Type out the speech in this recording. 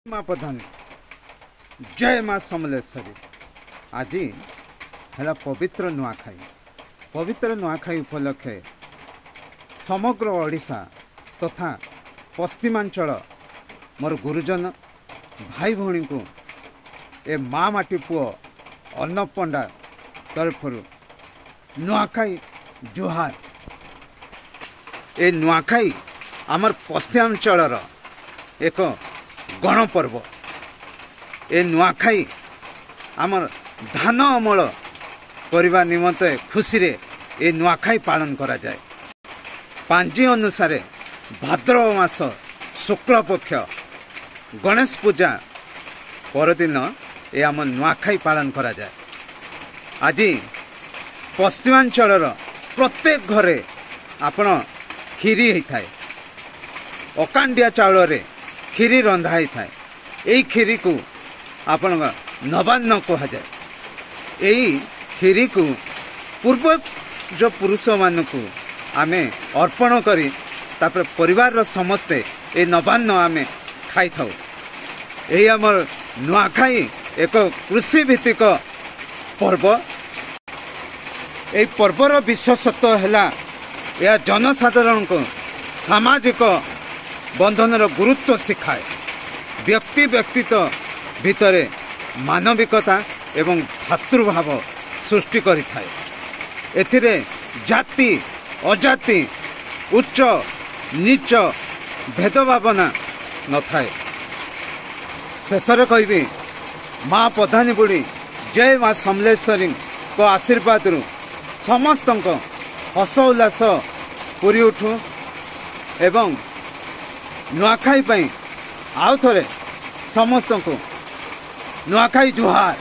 ମା ପ୍ରଧାନୀ, ଜୟ ମା ସମଲେଶ୍ୱରୀ। ଆଜି ହେଲା ପବିତ୍ର ନୂଆଖାଇ। ପବିତ୍ର ନୂଆଖାଇ ଉପଲକ୍ଷେ ସମଗ୍ର ଓଡ଼ିଶା ତଥା ପଶ୍ଚିମାଞ୍ଚଳ ମୋର ଗୁରୁଜନ ଭାଇ ଭଉଣୀଙ୍କୁ ଏ ମା ମାଟି ପୁଅ ଅର୍ଣ୍ଣବ ପଣ୍ଡା ତରଫରୁ ନୂଆଖାଇ ଜୁହାର। ଏ ନୂଆଖାଇ ଆମର ପଶ୍ଚିମାଞ୍ଚଳର ଏକ ଗଣପର୍ବ। ଏ ନୂଆଖାଇ ଆମର ଧାନ ଅମଳ କରିବା ନିମନ୍ତେ ଖୁସିରେ ଏ ନୂଆଖାଇ ପାଳନ କରାଯାଏ। ପାଞ୍ଜି ଅନୁସାରେ ଭାଦ୍ରବ ମାସ ଶୁକ୍ଳପକ୍ଷ ଗଣେଶ ପୂଜା ପରଦିନ ଏ ଆମ ନୂଆଖାଇ ପାଳନ କରାଯାଏ। ଆଜି ପଶ୍ଚିମାଞ୍ଚଳର ପ୍ରତ୍ୟେକ ଘରେ ଆପଣ କ୍ଷୀରି ହେଇଥାଏ। ଅକାଣ୍ଡିଆ ଚାଉଳରେ କ୍ଷୀରି ରନ୍ଧା ହେଇଥାଏ। ଏଇ କ୍ଷୀରିକୁ ଆପଣଙ୍କ ନବାନ୍ନ କୁହାଯାଏ। ଏଇ କ୍ଷୀରିକୁ ପୂର୍ବ ପୁରୁଷମାନଙ୍କୁ ଆମେ ଅର୍ପଣ କରି ତାପରେ ପରିବାରର ସମସ୍ତେ ଏ ନବାନ୍ନ ଆମେ ଖାଇଥାଉ। ଏହି ଆମର ନୂଆଖାଇ ଏକ କୃଷିଭିତ୍ତିକ ପର୍ବ। ଏହି ପର୍ବର ବିଶେଷତ୍ୱ ହେଲା ଏହା ଜନସାଧାରଣଙ୍କୁ ସାମାଜିକ ବନ୍ଧନର ଗୁରୁତ୍ୱ ଶିଖାଏ। ବ୍ୟକ୍ତି ବ୍ୟକ୍ତିତ୍ୱ ଭିତରେ ମାନବିକତା ଏବଂ ଭାତୃଭାବ ସୃଷ୍ଟି କରିଥାଏ। ଏଥିରେ ଜାତି ଅଜାତି, ଉଚ୍ଚ ନୀଚ ଭେଦଭାବନା ନଥାଏ। ଶେଷରେ କହିବି, ମା ପ୍ରଧାନୀ ବୁଢ଼ୀ, ଜୟ ମା ସମଲେଶ୍ୱରୀଙ୍କ ଆଶୀର୍ବାଦରୁ ସମସ୍ତଙ୍କ ହସ ଉଲ୍ଲାସ ପୁରି ଉଠୁ ଏବଂ ନୂଆଖାଇ ପାଇଁ ଆଉ ଥରେ ସମସ୍ତଙ୍କୁ ନୂଆଖାଇ ଜୁହାର।